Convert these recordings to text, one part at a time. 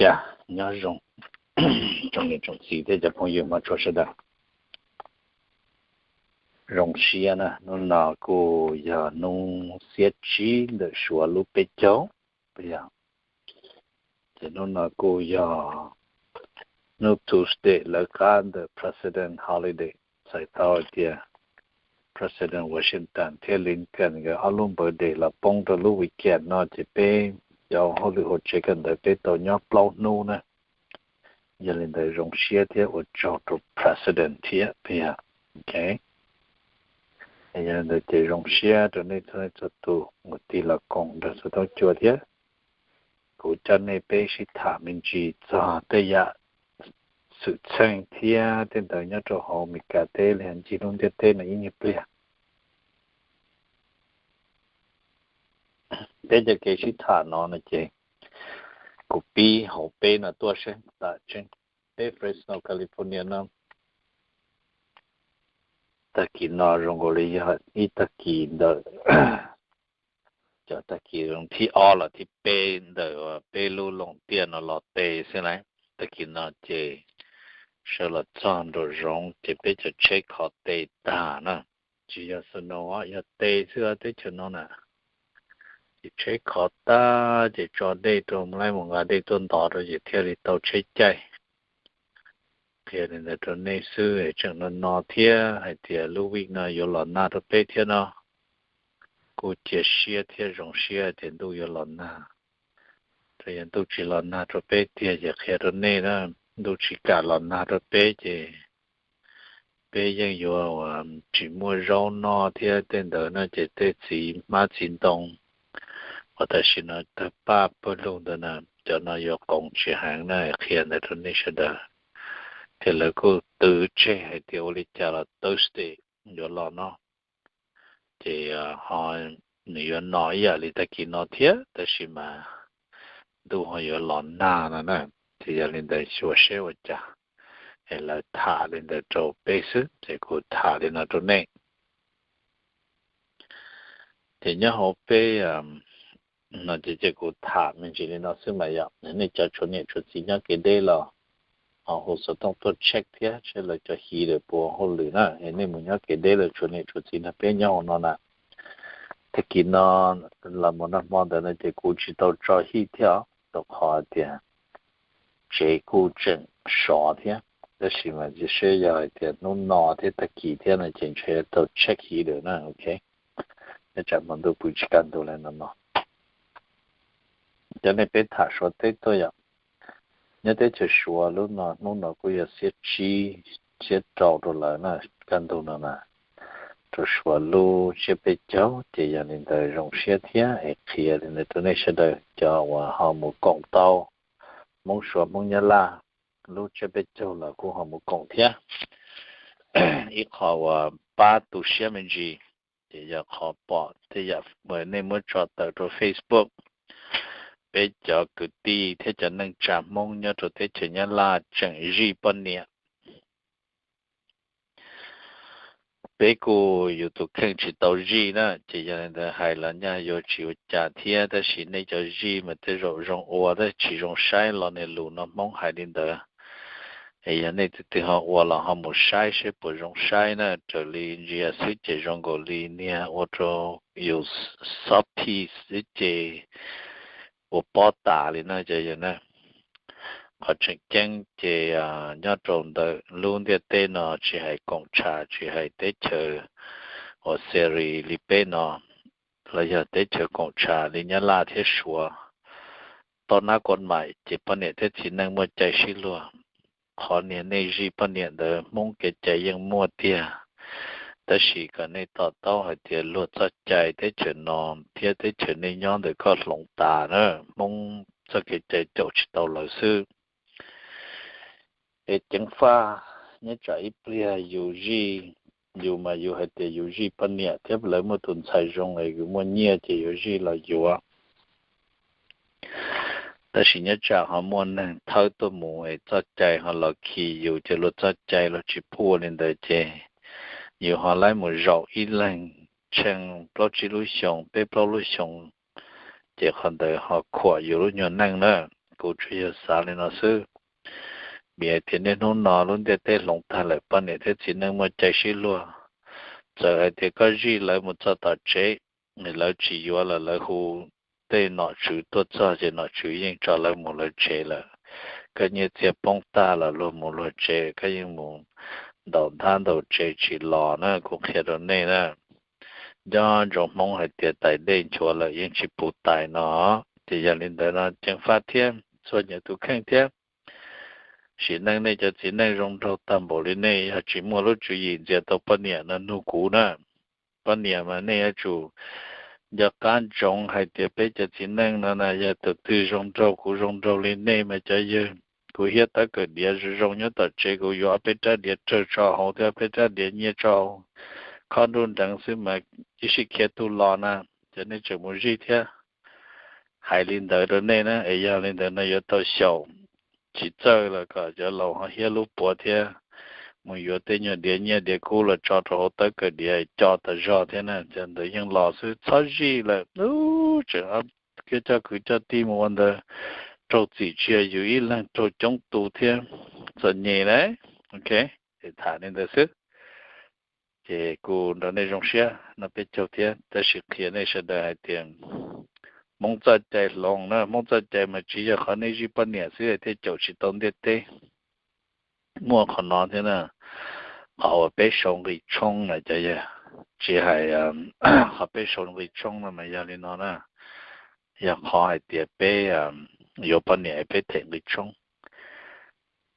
Cas nyob zoo tsoom niam tsoom txiv thiab cov phooj ywg mog tshua sawv daws. Zoo siab na, hnub no kuj yog hnub xiab tsib ntawm Suav lub peb caug, puas yog? Ces hnub no kuj yog hnub Tuesday lawv qab ntawm President Holiday, txhais tau hais tias President Washington thiab Lincoln nkawd ob lub birthday los poob rau lub weekend no ces peb cov hauj lwm hauv tsev kawm ntawv peb tau nyob plaub hnub na. Yog li ntawd zoo siab thiab ua tsaug rau President thiab, puas yog? Ok, yog li ntawd ces zoo siab rau nej txhua leej txhua tus uas tig los koom nrog txhua txhua cua thiab. Kuv coj nej peb sib tham me ntsis txog tej yam xwm txheej thiab tej ntawd nyob rau hauv Amelikas teb los yog ncig lub ntiaj teb no ib nyuag pliag. Peb cov kev sib tham no no ces kuv pib hauv peb no tuaj seb tam tseeb. Peb Fresno, California no, tag kis no zoo nkaus li yog ib tag kis ntawm, cov tag kis thib ob los thib peb ntawm peb lub looj tiaj no los tes xwb na. Tag kis no ces sawv los txog nraum zoov ces peb cov tsheb khov tes tag na. Tsis yog snow, yog tes xwb teb chaws no na. Ces tsheb khov tag ces tso dej rau, laib mus nqa dej tuaj ntov rau ces thiaj li tau tsheb caij. Qhia li ntawd rau nej xwb, tseem no no thiab hais tias lub week no yuav los nag rau peb thiab no. Kuj cia siab thiab zoo siab tias ntuj yuav los nag. Rau yog ntuj tsis los nag rau peb tiag ces qhia rau nej na, ntuj tsis kam los nag rau peb ces peb yeej yuav tsis muaj zaub noj thiab tej ntawd no ces tej txiv hmab txiv ntoo uas tam sim no tawg paj pawg lug ntawd na, cov no yuav qoov tsis heev na, qhia ntawd rau nej sawv daws. Ces lawv kuj twv tseg hais tias ua li cas los Thursday yuav los no. Ces ho nws yuav no ib yam li tag kis no thiab tab sis mas ntuj ho yuav los nag no na. Ces yog li ntawd xyuas seb ua cas, es lawv tham li ntawd rau peb xwb ces kuv tham li no rau nej. Ces nyob hauv peb no ces ces kuv tham me ntsis li no xwb mas yog nej cov tshuav niam tshuav txiv nyob kev deb los ho hu xov tooj tuaj check thiab seb lawv cov hiv lawm puas hauj lwm na. Es nej mus nyob kev deb lawm tshuav niam tshuav txiv nrog peb nyob hauv no na. Tag kis no los mus nag hmo ntawd no ces kuv tsis tau tso hij thiab os, rau qhov tias tsev kuj tseem sov thiab. Tab sis mas seb yog hais tias hnub no thiab tag kis thiab no ces ntshe yuav tau check hiv lawm na. Ok, nyob tsam hmo ntuj pw tsis kaj ntug li no no. Cov nej peb tham Suav teb tuaj yom. Nyob teb chaws Suav lub no hnub no kuj yog xiab tsib, xiab rau rau lawv na, kaj ntug no na, rau Suav lub tsiab peb caug. Ces yog li ntawd zoo siab thiab es qhia li ntawd rau nej sawv daws cov uas ho mus koom tau Hmoob Suav Hmoob Nyab Laj lub tsiab peb caug los kuj ho mus koom thiab. Ib qho uas pab tu siab me ntsis ces yog qhov pom tej yam uas nej muab tso tawm rau Facebook, peb cov kwv tij thiab cov neej tsa Hmoob nyob rau teb chaws Nyab Laj tseem zij poj niam. Peb kuj yus tus kheej tsis tau zij na, ces yog li ntawd hais los nyaj yuav tsis ua cas thiab, tab sis nej cov zij mas tej zaum zoo ua tab tsis zoo saib los niag lus no Hmoob hais li ntawd. Es yog nej tus twg ho ua los ho mus saib seb puas zoo saib na, raws li ntsia xwb ces zoo nkaus li niag ua rau yus xob phis xwb ces ua pob tas li na cov yawg na. Qhov tseem ceeb ces nyob rau ntawm lub ntiaj teb no tsis hais koom tsham tsis hais teb chaws uas xeri li peb no, los yog teb chaws koom tsham li Nyab Laj thiab Suav, toj nab kuaj maim ces poj niam thiab txiv neej muaj cai sib luag. Qhov niag nej zij poj niam ntawd Hmoob kev cai yeej muaj tiag, tab sis kom nej to taub hais tias luag txoj cai teb chaws no thiab teb chaws nej nyob ntawm koj hloov tas na, Hmoob txoj kev cai caum tsis tau lawv xwb. Es ceev faj, nyob tsam ib pliag yus zij, yus mas yus hais tias yus zij poj niam thiab lawv muaj tus ntxhais zoo es yus muaj nyiaj ces yuav zij los yuav. Tab sis nyob tsam ho muaj neeg thawb tuaj mus es txoj cai ho los khi yus ces luag txoj cai luag tsis pub ua li ntawd ces yus ho laib mus zaum ib leeg tsheej plaub tsib lub xyoo peb plaub lub xyoo, ces qhov ntawd ho khuam yus lub nyuag neej na. kuv tsuas yog xav li no xwb. Vim hais tias niaj hnub no lub ntiaj teb hloov tag lawm, poj niam thiab txiv neej muaj cai sib luag. Txawm hais tias koj zij lawv mus txog tom tsev, lawv tsis yuav los lawv hu tej nom tswv tuaj txog ces nom tswv yeej tso lawv mus lawv tsev lawm. Koj nyiaj txiag poob tag los luag mus luag tsev, koj yeej mus ntaus nthab ntaus tsev tsis los na, kuv qhia rau nej na. Nco ntsoov Hmoob hais tias tais dej nchuav lawm yeej tsis puv tais no. Ces yog li ntawd no ceev faj thiab txhua nyiam tus kheej thiab. Sim neej nej cov txiv neej zoo nraug tag npaum li nej yog tsis muaj lub tswv yim ntxias tau poj niam no nug kuv na. Poj niam mas nej yuav tsum nco qab ntsoov hais tias peb cov txiv neej no na yog tus twg zoo nraug kuv zoo nraug li nej mas cov yawg, kuv hiab tab kawm diav zoo zoo nyob tom tsev kuv yuav ob peb rab diav rawg tso hauv thiab ob peb rab diav nyiaj tso hauv, khob nruj nreev xwb mas ib sij khiav tug los na, ces nej tseem mus zij thiab. Hais li ntawd rau nej na, es yog li ntawd no yuav tau xyaum. Tsis txawj los kom cov laus ho hiab lub puav thiab, mus yuav tej nyuag diav nyiaj diav kub los tso rau hauv tawb kawm diav co tas zog thiab na, cov ntawd yeej los xwb txhob zij lawm. Tseem kiag coj kwv coj tij mus ua ntawd, raug txim tsis yog yus ib leeg, raug coob tus thiab, txom nyem na. Ok, es tham li ntawd xwb. Ces kuv nrog nej zoo siab noj peb caug thiab, tab sis qhia nej sawv daws hais tias Hmoob txoj cai hloov na, Hmoob txoj cai mas tsis yog qhov nej zij poj niam xwb thiaj caum tsis tau ntiaj teb. Muaj qhov no thiab na, qhov uas peb sau nqi tshoob na cov yawg, tsis hais qhov peb sau nqi tshoob no mas yog li no na, yog qhov hais tias peb yuav poj niam peb them nqi tshoob,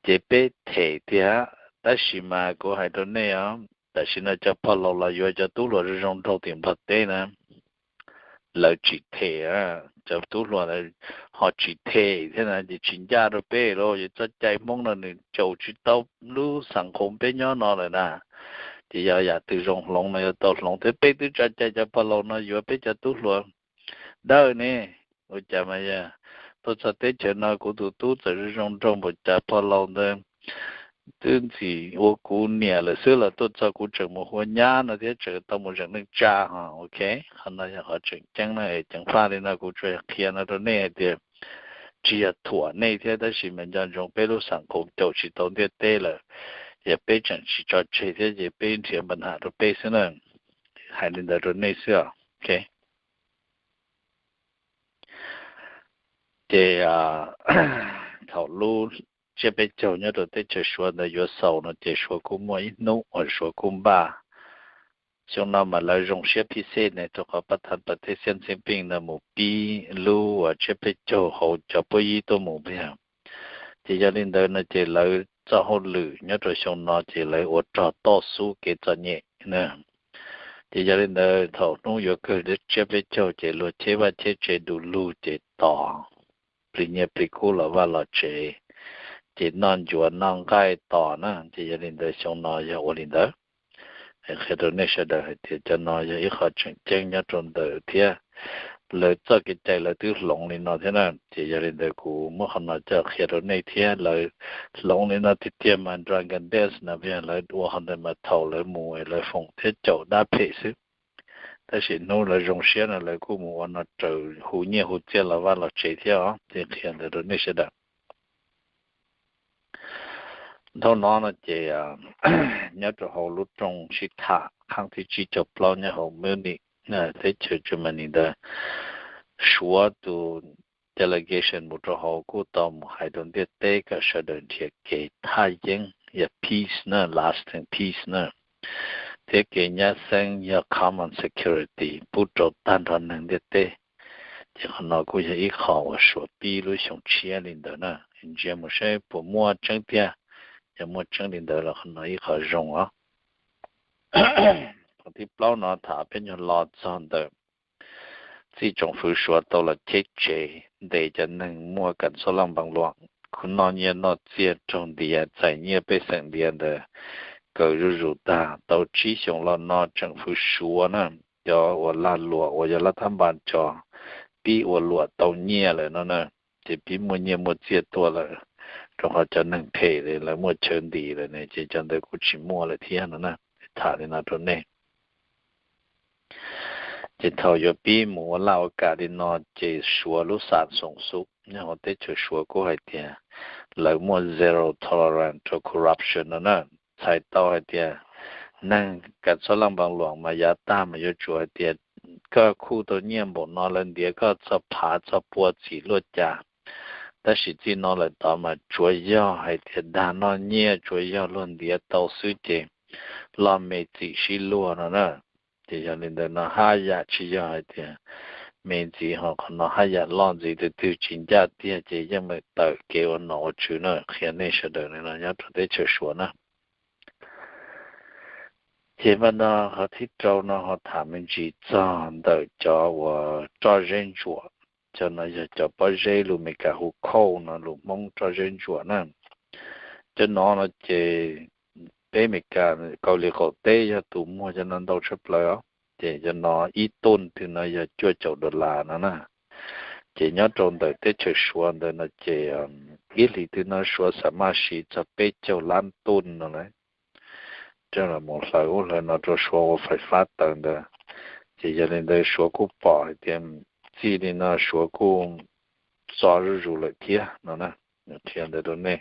ces peb them tiag, tab sis mas kuv hais rau nej os, tam sim no cov pog laus los yuav cov tub hluas zoo zoo nraug tim Nplog teb na, lawv tsis them, cov tub hluas ho tsis them thiab na, ces tsis ncaj rau peb lauj. Ces txoj cai Hmoob no nws caum tsis tau lub xam khoom peb nyob no lawm na. Ces yog yam twg zoo hloov no yuav tau hloov thiab, peb twb tso cai cov pog laus no yuav peb cov tub hluas dawb ne. Ua cas mas yog tuaj txog teb chaws no kuv tus tub txawm zoo zoo nraug npaum cas, pog laus ntawd twb ntxim ua kuv niam lawm xwb los tuaj txog kuv tseem mus hua nyab no thiab tseem tau mus zeem neej tsa ho. Ok, qhov no yog qhov tseem ceeb na, es ceev faj li no kuv tsuas yog qhia no rau nej hais tias tsis yog thuam nej thiab, tab sis mas nco ntsoov peb lub xam khoom caum tsis tau ntiaj teb lawm, yog peb tseem tsis tso tseg thiab ces peb nrhiav npa nham rau peb xwb na. Hais li ntawd rau nej xwb os. Ok. Ces thaum lub tsiab peb caug nyob rau teb chaws Suav ntawd yuav xaus no ces Suav kuj muaj ib hnub uas Suav kuj npaj. Xyoo no mas lawv zoo siab phij xej ne, rau qhov pab thav pas tej Xian Xin Pij no mus pib lub uas tsiab peb caug hauv cov puab yib tuaj mus peb yog. Ces yog li ntawd no ces lawv txoj hauj lwm nyob rau xyoo no ces lawv ua rog toj xub kev txom nyem na. Ces yog li ntawd thaum hnub yuav kawg tsiab peb caug ces luag cheb vaj cheb tsev du lug ces tos plig nyiaj plig kub los vaj los tsev, ces noj ncuav noj nqaij tos na. Ces yog li ntawd xyoo no yog ua li ntawd. Qhia rau nej sawv daws hais tias cov no yog ib qho tseem ceeb nyob rau ntawm thiab lawv txoj kev cai lawv twb hloov li no thiab na. Ces yog li ntawd kuv muab qhov no coj qhia rau nej thiab, lawv hloov li no tiag tiag mas Dragon Dance no yog lawv ua qhov ntawd mas thaum lawv mus es lawv foom thiab caum dab phem xwb. Tab sis hnub lawv zoo siab no lawv kuj mus ua no raws hu nyiaj hu txiaj los vaj los tsev thiab os. Ces qhia ntawd rau nej sawv daws. Dhau no no ces nyob rau hauv lub rooj sib tham qhab thib tsib caug plaub nyob hauv Munich, teb chaws Germany ntawd, Suav tus delegation mus rau hauv kuj tau mus hais rau ntiaj teb kom sawv daws nrhiav kev thaj yeeb yog peace na, lasting peace na, thiab kev nyab xeeb yog common security pub rau tag nrho neeg ntiaj teb. Ces qhov no kuj yog ib qho uas Suav pib lub xyoo tshiab li ntawd na. Ntsia mus saib puas muaj tseeb tiag. Yog muaj tseeb li ntawd los qhov no ib qho zoo os. Qhov thib plaub no tham peb nyuag lo txog ntawm txij tsoom fwv Suav tau los cheb tsev ntes cov neeg muaj kam xo laj npee luam, kuj noj nyiaj noj txiag raug ntiav txais nyiaj pej xeem ntiav ntawd kaw zuj zus tag. Tau tsib xyoos los no tsoom fwv Suav na, cov uas lag luam uas yog laj thab npas cov pib ua luam tau nyiaj lawm no na, ces pib muaj nyiaj muaj txiaj tuaj lawm, rau qhov cov neeg phem lawv muaj chaw ntim lawm ne, ces cov ntawd kuj tsis muaj lawm thiab no na. Tham li no rau nej. Ces thaum yuav pib mus ua laj ua kam li no ces Suav lub xam xoom xub nyob hauv teb chaws Suav kuj hais tias lawv muaj zero tolerance rau corruption no na. Txhais tau hais tias neeg kav txob laj npaas luam mas yav tag mas yuav tsum hais tias koj khuj tau nyiaj npaum no lawv ntiav koj txog phav txog pua txim luaj cas. Tab sis txij no lawm tod mas tsuav yog hais tias dag noj nyiaj, tsuav yog luag ntiav tau xwb ces loj me txim sib luag no na. Ces yog li ntawd no haj yam tsis yog hais tias me ntxiv ho qhov no haj yam loj ntxiv, tus twg tsis ncaj tiag ces yeej meem tawm kev ua nom ua tswv na. Qhia nej sawv daws no nyob rau teb chaws Suav na. Ces npaj no qhov thib rau no ho tham me ntsis txog ntawm cov uas roj zeb ntsuam. Cov no yog cov pob zeb lus Meskas hu coal no, lus Hmoob roj zeb ntsuam na. Cov no no ces peb Meskas, Kauslim qaum teb yog tus muag cov no ntau tshaj plaws os. Ces cov no ib tun twg no yog cuaj caum dollar no na. Ces nyob rau ntawm teb chaws Suav ntawd no ces ib hlis twg no Suav xav maj siv txog peb caug lab tun no lawm. Coj los mus hlawv ub hlawv no rau Suav ua fais fab taws ntawd. Ces yog li ntawd Suav kuj pom hais tias txij li no Suav kuj txo zuj zus lawm thiab no na. Qhia ntawd rau nej.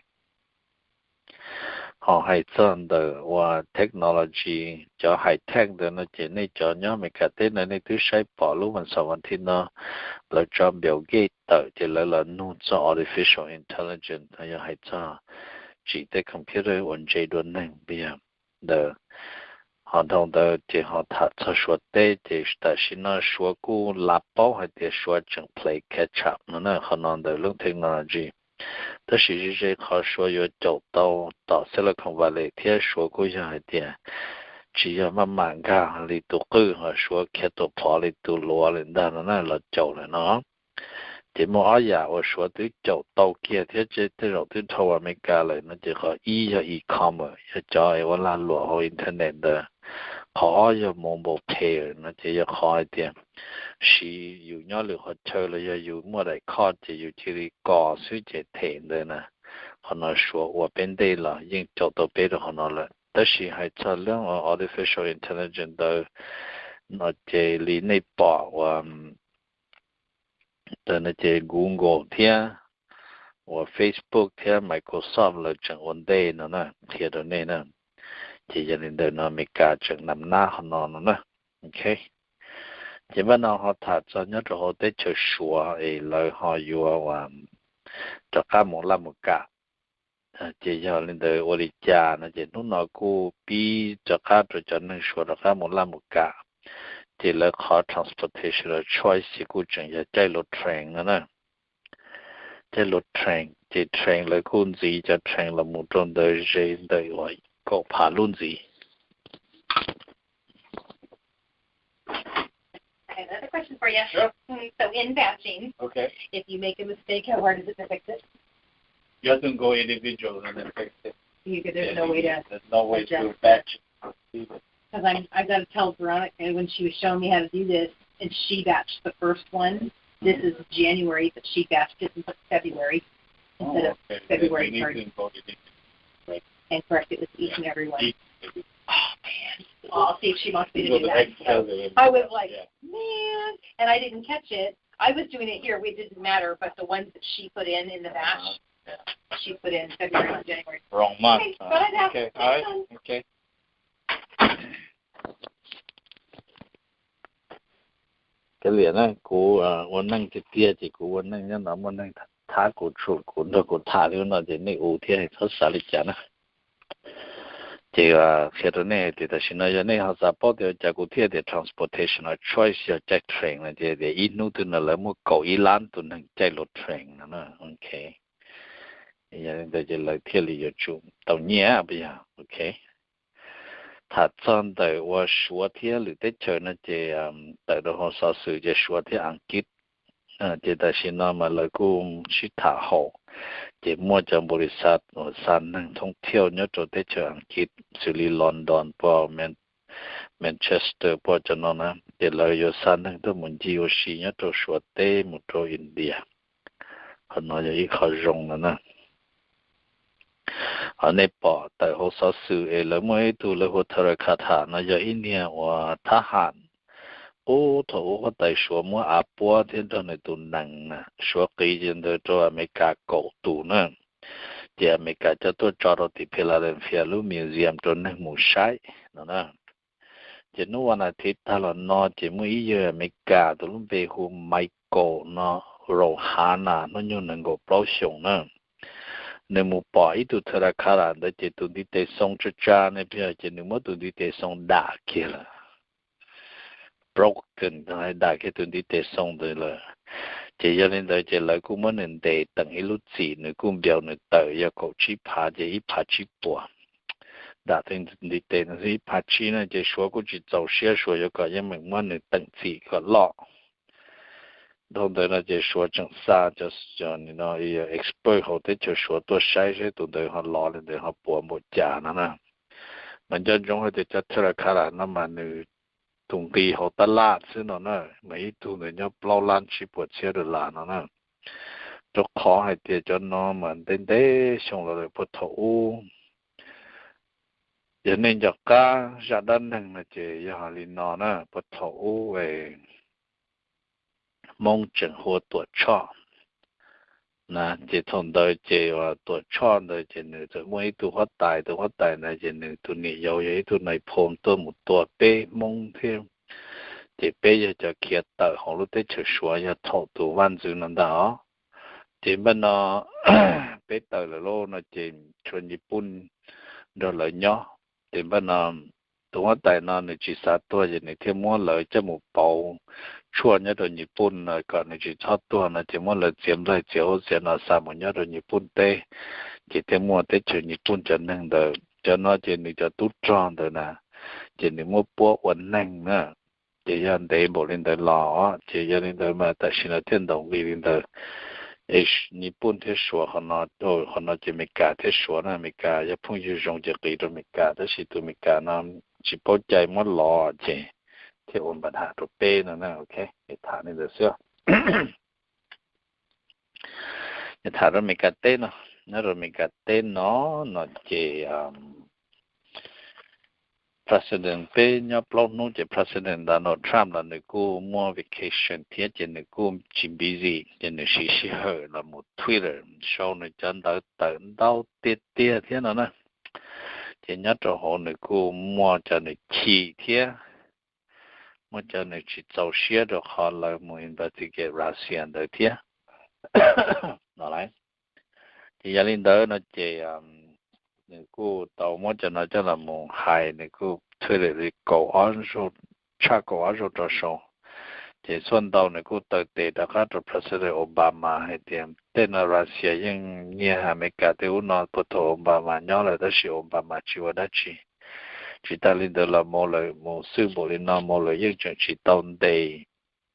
Ho hais txog ntawm uas technology, cov high tech ntawd no ces nej cov nyob Meskas teb ntawd nej twb saib pom lub vas xaum vas thiv no lawv tso Bill Gates tawm ces lawv los nug txog artificial intelligence no yog hais txog tsim tej computer uas ntse dua neeg npiag ntawd. Ho dhau ntawd ces ho tham txog Suav teb ces tam sim no Suav kuj lav paub hais tias Suav tseem play catch up no na qhov no ntawm lub technology. Tab sis ze ze qhov Suav yuav caum tau tom Silicon Valley thiab Suav kuj yog hais tias tsis yog maj mam nkag li tus qwj ho Suav khiav tuam phov li tus luav li ntag no na los caum lawm no. Ces muaj ob yam uas Suav twb caum tau kiag thiab tej zaum twb dhau Amelikas lawm no ces qhov ib yog e-commerce, yog cov es ua lag luam hauv internet ntawd. Qhov ob yog mobile pay no ces yog qhov hais tias siv yus nyob lwm qhov chaw los yog yus muaj daim khoj ces yus cia li kos xwb ces them ntawd na. Qhov no Suav ua peb ntej los yeej caum tau peb rau qhov no lawm. Tab sis hais txog lub artificial intelligence ntawd no ces li nej pom uas ntawd no ces Google thiab uas Facebook thiab Microsoft lawv tseem ua ntej no na, qhia rau nej na. Ces yog li ntawd no Amelikas tseem nam nab qhov no no na. Ok. Ces npaj no ho tham txog nyob rau hauv teb chaws Suav es lawv ho yuav uas rov qab mus laj mus kam. Ces yog li ntawd ua li cas no ces hnub no kuj pib rov qab rau cov neeg Suav rov qab mus laj mus kam. Ces lawv qhov transportation of choice ces kuj tseem yog caij lub train no na. Caij lub train ces train lawv kuj ntxiv cov train los mus rau ntawd ze ntawm uas kaum phav lub ntxiv. I have another question for you. Sure. Mm, so in batching, okay, if you make a mistake, how hard is it to fix it? You have to go individual and then fix it. You could, there's no way to, there's no way to adjust batch it. Because I'm, I got to tell Veronica when she was showing me how to do this, and she batched the first one. This is January, but she batched it in February instead of February. Oh, okay. Then we need to go to the, right. And correct it with each and every one. Yeah, each and every one. Oh, man. Well, I'll see if she wants me to do that. You go the next day. I was like, yeah. Man, and I didn't catch it. I was doing it here. It didn't matter, but the ones that she put in, in the batch, uh-huh, yeah, she put in February and January. Wrong month. Okay, huh? But I'd ask. Okay, all right. Okay. Kav liam na, kuv ua neej tiag tiag ces kuv ua neej nyob no muaj neeg thab kuv tshum kuv nrog kuv tham li no ces nej ua thiab txhob xav li cas na. Ces qhia rau nej tias tam sim no yog nej ho xav paub tias ua cas kuv thiaj tias transportation of choice yog caij train no ces tias ib hnub twg no lawv muaj kaum ib lab tus neeg caij lub train no na. Ok. Yog li ntawd ces lawv thiaj li yuav tsum tau nyiaj puas yog? Ok. Tham txog ntawm uas Suav thiab lwm teb chaws no ces tawm rau hauv xov xwm ces Suav thiab Askiv ces tam sim no mas lawv kuj sib tham haum, ces muaj cov npaum li xa, xa neeg thoob thiauj nyob rau teb chaws Askiv xws li London pom Manchester pom cov no na, ces lawv yuav xa neeg tuaj mus ncig ua si nyob rau Suav teb mus rau India. Qhov no yog ib qho zoo no na. Ho nej pom tawm hauv xov xwm es lawv muaj ib tug lawv hu ua Thakrakatha no yog ib niag uas thab ham ub, thaum ub huab tais Suav muab av puab thiab nrog nws tus nees na, Suav qiv ntawd rau Amelikas kaum tus na, ces Amelikas coj tuaj tso rau tim Philadelphia lub museum rau neeg mus saib no na. Ces hnub vas thiv tag los no ces muaj ib yawg Amelikas tus lub npe hu Michael no, Rouhana, hnub nyoog nees nkaum plaub xyoos na, nws mus pom ib tug thawj ra kha lam ntawd ces tus ntiv tes xoo tsa tsa ne pig, ces nws muab tus ntiv tes xoo dam kiag lawm, broken, dam kiag tus ntiv tes xoo ntawd lawm. Ces yog li ntawd ces lawv kuj muab nws ntes teem ib lub txim, nws kuj npiaus nws tawm yog kaum tsib phav ces ib phav tsib puas. Dam tus ntiv tes ib phav tsib na ces Suav kuj tsis txaus siab, Suav yuav kom yeej meem muab nws teem txim kom loj. Dhau ntawd no ces Suav tseem xa cov expert hauv teb chaws Suav tuaj saib saib tus ntawd ho lov li ntawd ho puas npaum cas no na. Mas nco ntsoov hais tias cov thawj ra kha lam no mas nws tus nqi hauv tab laj xwb no na, mas ib tug ntawd nyob plaub lab tsib puas txhiab dollar no na. Rau qhov hais tias cov no mas ntev ntev xyoo los lawm puag thaum ub, yog nej nco qab zaj dab neeg no ces yog li no na, puag thaum ub Hmoob tseem hu ua Tuam Tshoj na, ces thaum ntawd ces Tuam Tshoj ntawd ces nws txawm muaj ib tug huab tais, tus huab tais ntawd ces nws tus niam yau yog ib tug nais phoo tuaj mus tua peb Hmoob thiab, ces peb yog cov khiav tawm hauv lub teb chaws Suav yog thaum tus vaj ntxwv no ntag os. Ces npaj no peb tawm lawm lauj no ces tshuav Nyij Pooj nrog lawv nyob. Ces npaj no tus huab tais no nws tsis xav tuag ces nws thiaj muab lawv coj mus pauv tshuaj nyob rau Nyij Pooj no kom nws tsis txhob tuag no ces muab lawv txiav nplaig txiav ub txiav no xa mus nyob rau Nyij Pooj teb. Ces thiaj muaj teb chaws Nyij Pooj cov neeg ntawd, cov no ces nws cov tub rog ntawd na, ces nws muab puab ua neeg na. Ces yog ntev npaum li ntawd los ces yog li ntawd mas tam sim no thiaj ntaus nqi li ntawd. Nyij Pooj thiab Suav qhov no, qhov no ces Amelikas thiab Suav na, Amelikas yog phooj ywg zoo ces qiv rau Amelikas, tab sis tus Amelikas no tsis paub cai muab lov ces thiaj ua npa dham rau peb no na. Ok, tham li ntawd xwb. Tham rau Amelikas teb no, nyob rau Amelikas teb no, no ces President peb nyob plaub hnub ces President Donald Trump los nws kuj muaj vacation thiab ces nws kuj tsis busy ces nws siv sij hawm los mus Twitter sau nws cov ntawv tawm ntau tiag tiag thiab no na. Ces nyob rau hauv nws kuj muaj cov nws chim thiab, muaj cov nws tsis txaus siab rau qhov lawv mus investigate Russia ntawd thiab no lauj. Ces yog li ntawd no ces nws kuj tau muab cov no coj los mus hais, nws kuj Twitter li kaum ob zaug, tshaj kaum ob zaug rau saud. Ces txhua ntau nws kuj taw tes rov qab rau President Obama hais tias tej no Russia yeej nyiag Amelikas tej ub no puag thaum Obama nyob lawm tab sis Obama tsis ua dab tsi. Tsis tas li ntawd los Mueller mus xwb npaum li no Mueller yeej tseem tsis tau ntes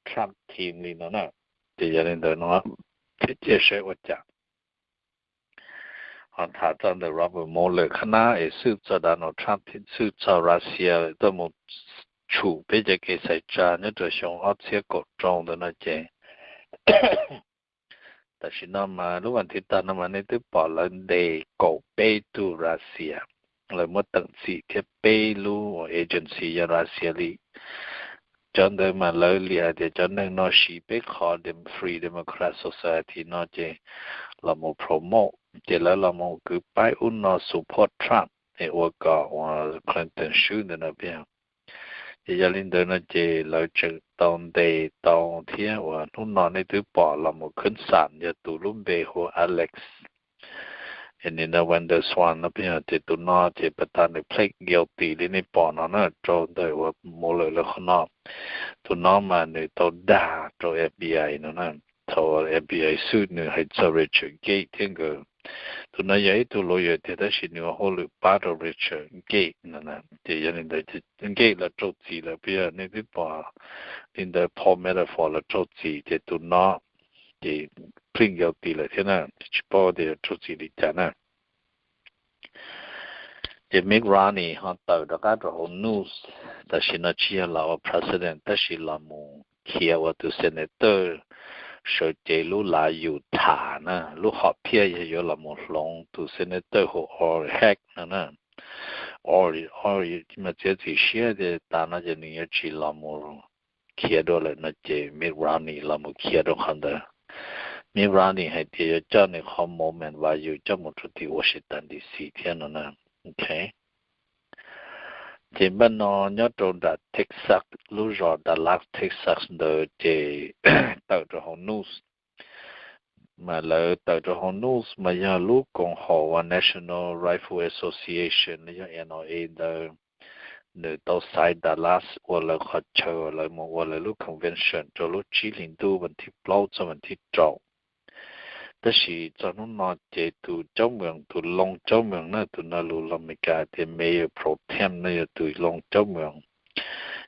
Trump team li no na. Ces yog li ntawd no thiaj cia saib ua cas. Ho tham txog ntawm Robert Mueller qhab nab es xwb txog Donald Trump thiab xwb txog Russia tuaj mus tshum peb cov kev xaiv tsa nyob rau xyoo ob txhiab kaum rau ntawd no ces tam sim no mas lub vas thiv tag no mas nej twb pom lawv ntes kaum peb tug Russia, lawv muab teem txim thiab peb lub agency yog Russia li. Cov ntawd mas lawv li hais tias cov neeg no siv peb qhov Free Democrat Society no ces los mus promote, ces lawv los mus kwv paib ub no support Trump es ua kom ua Clinton swb ntawd no peb. Ces yog li ntawd no ces lawv tseem tau ntes tau thiab uas hnub no nej twb pom los mus khwb xam yog tus lub npe hu Alex, es nim no Van der Zwaan no peb, ces tus no ces pas tas nws plead guilty li nej pom no na rau ntawm uas Mueller lawv qhov no. Tus no mas nws tau dag rau F B I no na. Thaum F B I xwb nws hais txog Richard Gates thiab nkawd. Tus no yog ib tug lawyer tiag tab sis nws ua hauj lwm pab rau Richard Gates no na. Ces yog li ntawd Gates los raug txim lawm peb, nej twb pom li ntawd Paul Manafort los raug txim ces tus no ces plead guilty lawm thiab na, tsis paub tias raug txim li cas na. Ces Mitt Romney ho tawm rov qab rau hauv news, tam sim no tsis yog los ua president tab sis los mus khiav ua tus senator sawv cev lub lav Utah na, lub hom phiaj yog yuav los mus hloov tus senator hu Orrin Hatch no na. Orrin, Orrin mas txiav txim siab tias tas no ces nws yuav tsis los mus khiav dua lawm no ces Mitt Romney los mus khiav rau qhov ntawd. Mitt Romney hais tias yuav coj nws qhov moment value coj mus rau tim Washington D C thiab no na. Ok. Ces npaj no nyob rau nram Texas, lub zos Dallas, Texas ntawd ces tawm rau hauv news, mas lawv tawm rau hauv news mas yog lub koom haum uas National Rifle Association los yog N R A ntawd, nws tau xaiv Dallas ua lawv qhov chaw uas lawv mus ua lawv lub convention rau lub tsib hlis ntuj vas thib plaub txog vas thib rau. Tab sis txog hnub no ces tus caub moos, tus loos caub moos na, tus no lus los Meskas tias mayor pro tem no yog tus loos caub moos,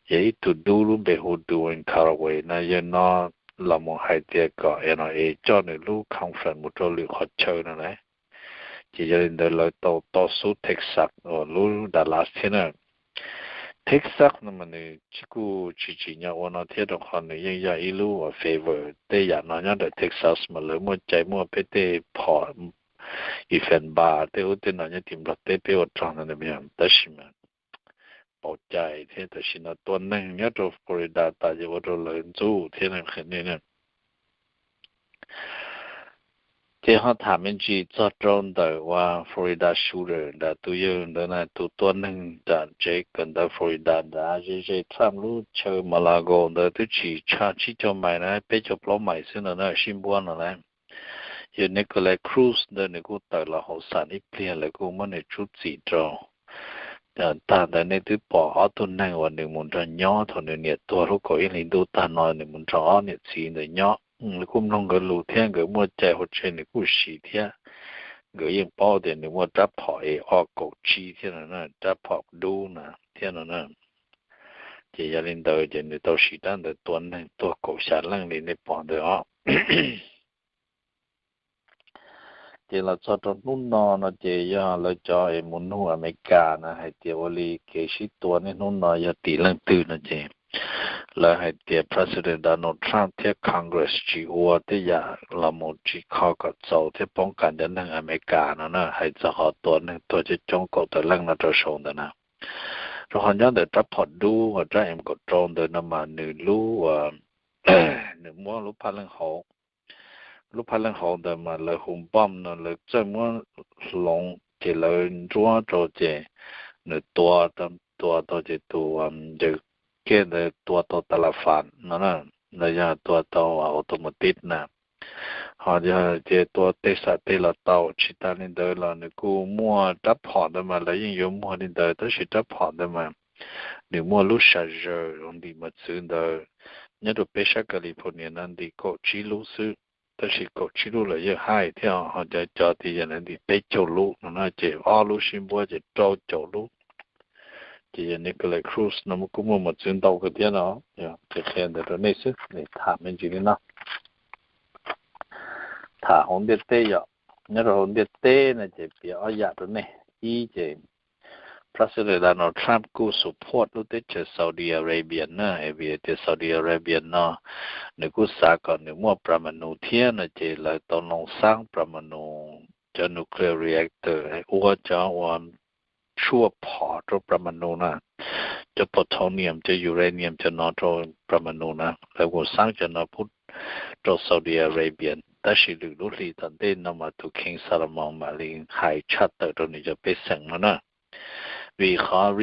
yog ib tug dub lub npe hu Duane Carraway na, yawg no los mus hais tias kom N R A coj nws lub conference mus rau lwm qhov chaw no lauj. Ces yog li ntawd lawv tau to xub Texas uas lub Dallas thiab na. Texas no mas nws tsis kuj tsis tsim nyog ua no thiab, rau qhov nws yeej yog ib lub uas favor tej yam no nyob ntawm Texas mas lawv muaj cai muaj peb tej phom ifan npa tej ub tej no nyob tim Nplog teb peb ua rog ntawd, tab sis mas pauv cai thiab tam sim no tua neeg nyob rau Florida tas ces ua rau lawv ntxub thiab ne. Ces ho tham me ntsis txog rau ntawm uas Florida shooter ntawm tus yawg ntawd na, tus tua neeg nram tsev kawm ntawv Florida ntawd, ze ze Trump lub chaw Mar-a-Lago ntawd twb tsis tshaj tsib caug mais na, peb caug plaub mais xwb no na, sib npuab no lauj. Yawg Nikolas Cruz ntawd nws kuj tawm los hauv xam ib pliag, lawv kuj muab nws tsub txim rau. Tag ntawd nej twb pom ob tug neeg uas nws mus nrog nyob thaum nws niam tuag lub kaum ib hlis ntuj tag no, nws mus nrog ob niam txiv ntawd nyob. Nws kuj mloog nkawd lus thiab nkawd muaj cai hauv tsev nws kuj siv thiab. Nkawd yeej paub tias nws muaj rab phom A R kaum tsib thiab no, rab phom dub na thiab no na. Ces yog li ntawd ces nws tau siv rab ntawd tua neeg tuag kaum xya leej li nej pom ntawd os. Ces los txog rau hnub no no ces yog lawv cov es mus nug Amelikas na hais tias ua li kev sib tua niaj hnub no yog tim leej twg no ces lawv hais tias President Donald Trump thiab Congress tsis ua tej yam los mus tsis kho kom txaus thiab poob kas cov neeg Amelikas no na, hais txog qhov tua neeg tuag coob coob kaum tawm leej no rau saum ntawd na. Rau qhov nyob ntawm rab phom dub uas rab M kaum rau ntawd no mas nws lub, nws muab lub phaj leej hauv, lub phaj leej hauv ntawd mas lawv hu npom no lawv txawj muab hloov ces lawv nruab rau ces nws tua, tua tau ces tus yawg kej ntawd tua tau tas las fas no na, los yog tua tau automatic na. Ho yog tias tua tej xam tej los tau, tsis tas li ntawd los nws kuj muaj rab phom ntawd mas lawv yeej yuav muag li ntawd, tab sis rab phom ntawd mas nws muaj lub sas zaws zoo ntim mos txwv ntawd. Nyob rau peb sab California no ntim kaum tsib lub xwb, tab sis kaum tsib lub lawm yeej haib thiab, ho cov cov tias yog lawv ntim peb caug lub no na ces ob lub sib npuab ces rau caum lub. Ces yog Nikolas Cruz no kuj muaj mos txwv ntau kawg thiab no. Qhia qhia ntawd rau nej xwb, tham me ntsis li no. Tham hauv ntiaj teb yom, nyob rau hauv ntiaj teb no ces piav ob yam rau nej. Ib ces President Donald Trump kuj support lub teb chaws Saudi Arabia na, vim tias Saudi Arabia no nws kuj xav kom nws muaj pram ma nus thiab no ces lawv tau noo xaab pram ma nus, cov nuclear reactor ua cov uas tshuaj phom rau pram ma nus na, cov plutonium cov uranium cov no rau pram ma nus na, lawv kuj xaab cov no pub rau Saudi Arabia. Tab sis lwm lub hlis tom ntej no mas tus King Salomon mam li hais tshaj tawm rau nws cov pej xeem no na. Vim qhov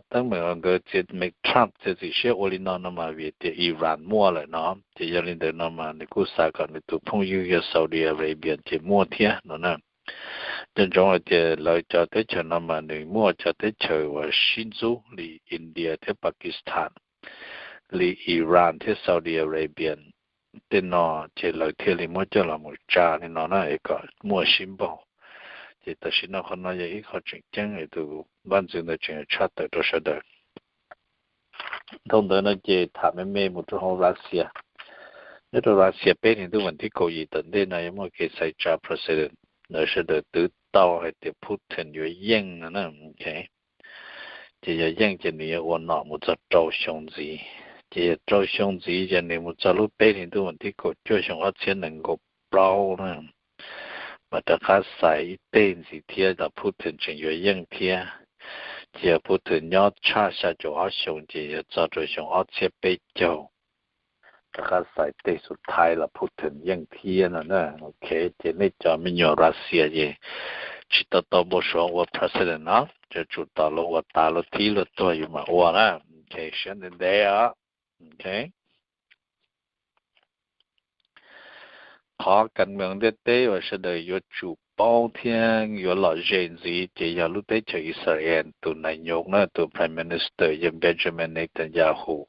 teeb meem uas nkawd txiav, Trump txiav txim siab ua li no no mas vim tias Iran muaj lawm no, ces yog li ntawd no mas nws kuj xav kom nws tus phooj ywg yog Saudi Arabia ces muaj thiab no na. Nco ntsoov hais tias lawv cov teb chaws no mas nws muaj cov teb chaws uas sib ntxub li India thiab Pakistan, li Iran thiab Saudi Arabia tej no, ces lawv thiaj li muab coj los mus tsa li no na es kom muaj sib npaug. Ces tam sim no qhov no yog ib qho tseem ceeb es tus vaj ntxwv ntawd tseem tshaj tawm rau sawv daws. Dhau ntawd no ces tham me me mus rau hauv Russia. Nyob rau Russia peb hlis ntuj vas thib kaum yim tom ntej no yuav muaj kev xaiv tsa president, lawv sawv daws twv tau hais tias Putin yuav yeej no na. Ces yog yeej ces nws yuav ua nom mus txog rau xyoo ntxiv. Ces yog rau xyoo ntxiv ces nws mus txog lub peb hlis ntuj vas thib kaum cuaj xyoo ob txhiab nees nkaum plaub na, mas rov qab xaiv ib teg ntxiv thiab los Putin tseem yuav yeej thiab. Ces yog Putin nyob tshaj xya caum ob xyoo ces yuav txog rau xyoo ob txhiab peb caug. rov qab xaiv tej xus thaiv los Putin yeej thiab no na. Ok, ces nej cov me nyuam Russia ces tsis tau tau npau suav ua president no, ces tsum tos luag ua tas luag thib luag tuag yus mam ua na. Ok, siab ntev ntev os. Ok, qhov kas mees ntiaj teb uas sawv daws yuav tsum paub thiab yuav lom zem ntxiv ces yog lub teb chaws Israel tus nais nyoog na, tus prime minister yog Benjamin Netanyahu.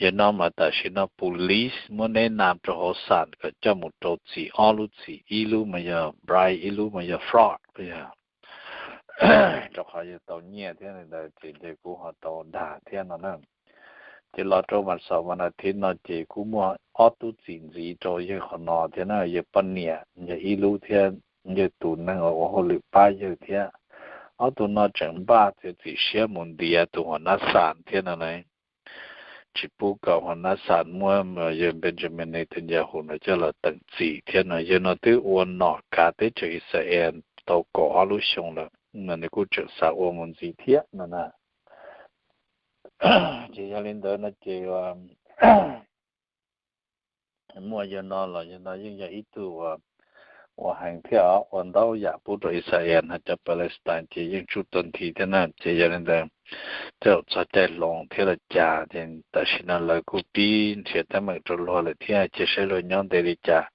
Yog no mas tam sim no police muab neb nam rau hauv xam kom coj mus rau txim ob lub txim, ib lub mas yog bribe, ib lub mas yog fraud, yog rau qhov yog tau nyiaj thiab li ntawd ces ntshe kuj ho tau dag thiab no na. Ces los rau vas xaum vas nas thiv no ces kuj muaj ob tub txim ntxiv rau yawg qhov no thiab na, yawg poj niam yog ib lub thiab yawg tus neeg uas ua hauj lwm pab yawg thiab. Ob tug no tseem npaj txiav txim siab mus ntiav tus huam nab xam thiab no na. Tsis pub kom huam nab xam muab yawg Benjamin Netanyahu no coj los teem txim thiab no. Yawg no twb ua nom kav teb chaws Israel tau kaum ob lub xyoo lawm, mas nws kuj tseem xav ua mus ntxiv thiab no na. Ces yog li ntawd no ces muaj yawg no los yawg no yeej yog ib tug ua heev thiab os, ua ntau yam pub rau Israel hos cov Palestine ces yeej tsuj tuag nthi thiab na. Ces yog li ntawd, tej zaum txog caij hloov thiab los cas ces tam sim no lawv kuj pib nrhiav teeb meem rau luag lawm thiab, cia saib luag nyob ntev li cas.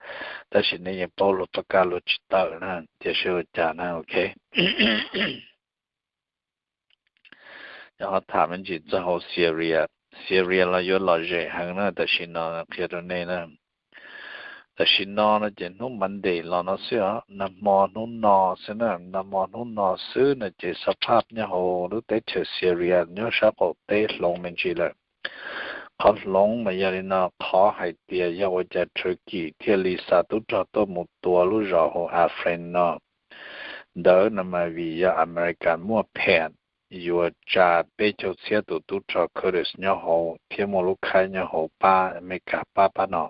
Tab sis nej yeej paub luag pab kaj luag tsis tawm na, cia saib ua cas na. Ok, yog ho tham me ntsis txog hauv Syria, Syria los yuav lom zem heev na tam sim no, qhia rau nej na. Tam sim no no ces hnub Monday los no xwb os, nag hmo hnub no xwb na, nag hmo hnub no xwb no ces xab phaj nyob hauv lub teb chaws Syria nyob sab qaum teb hloov me ntsis lawm. Qhov hloov mas yog li no, qhov hais tias yog ua cas Turkey thiaj li xa tub rog tuaj mus tua lub zos hu Afrin no ntawd no mas vim yog America muaj pheem yuav tsa peb caug txhiab tus tub rog Kurdish nyob hauv thiab muaj lub khaib nyob hauv pab Amelikas pab pab no.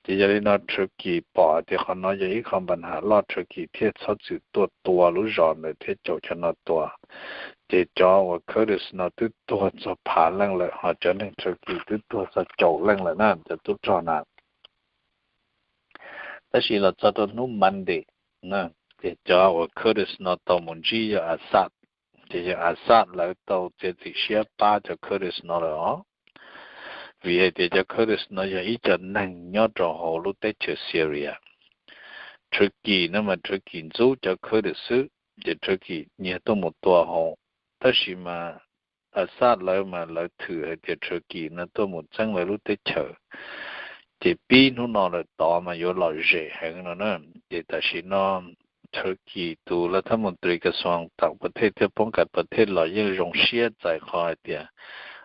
Ces yog li no Turkey pom tias qhov no yog ib qho npa nham loj, Turkey thiaj txhob txwm tuaj tua lub zos ntawd thiab caum cov no tua. Ces cov uas Kurdish no twb tuag txog phav leej lawm, ho cov neeg Turkey twb tuag txog caum leej lawm na, cov tub rog na. Tab sis los txog rau hnub Monday, ces cov uas Kurdish no tau mus ntsib yog Assad. Ces yog Assad lawv tau txiav txim siab pab cov Kurdish no lawm os, vim hais tias cov Kurdish no yog ib co neeg nyob rau hauv lub teb chaws Syria. Turkey no mas Turkey ntxub cov Kurdish xwb, ces Turkey nyiag tuaj mus tua hauv. Tab sis mas Assad lawv mas lawv thwm hais tias Turkey no tuaj mus txeeb lawv lub teb chaws. Ces pib hnub no lawm tod mas yuav lom zem heev no na. Ces tam sim no Turkey tus lawv thab mus tris kas xoos tam pa thej thiab poob kas pa thej los yeej zoo siab txais qhov hais tias